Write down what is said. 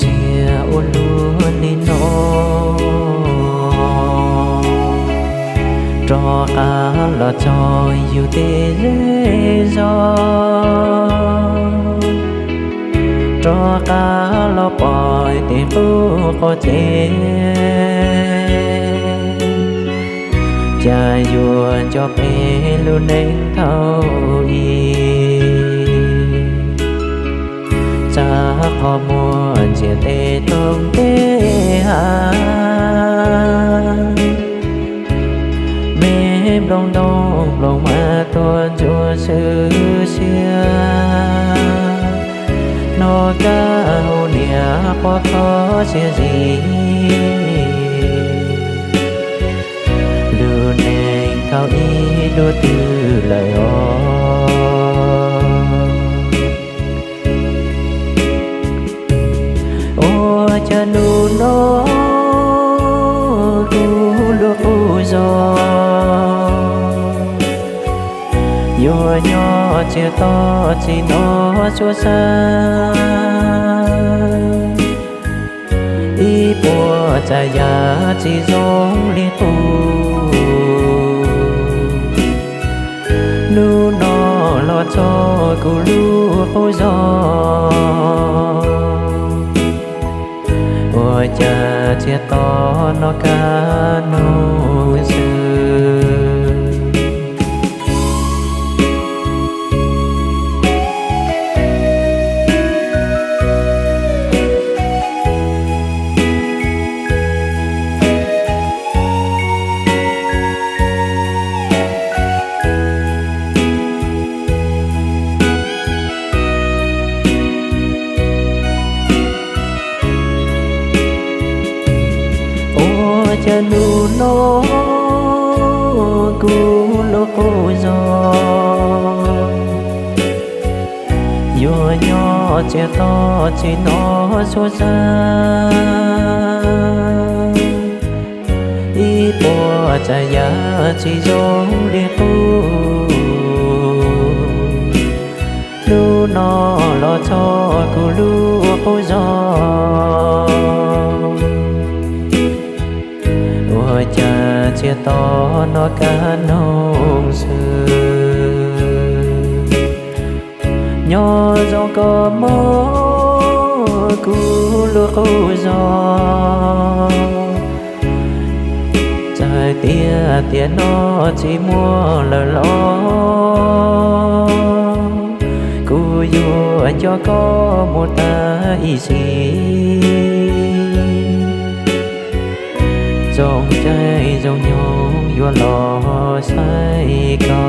Cia ua luaj li no, rov qab los txog yus tej zej zog, rov qab los pom tej qub qhov tsev, cas yuav nco peb lub neej thaum ub. Txaj qhov muag ntsia tes toog tes hav, me nplooj ntoo nplooj mas tuaj ntsuab xwb siab. Hnov kab hauv niam pom kho siab zim, lub neej thaum ub dua twg lawm os. Ua cas hnub no kuv lub qub zog yuav nyob txias to tsis hnov suab xav, ib puas tsav yam tsis zoo li qub. Hnub no los txog kuv lub qub zog, ua cas txias to hnov kab noog xwb. Ua cas hnub no kuv lub qub zog yuav nyob txias to tsis hnov suab xav, ib puas tsav yam tsis zoo li qub. Hnub no los txog kuv lub qub zog, ua cas txias to hnov kab noog xwb. Nyob zoo koj mog kuv lub qub zog, txawm tias tiam no tsis muaj lawm los kuv yuav nco koj mus tas ib sim. Zoo caij zoo nyoog yuav los saib koj.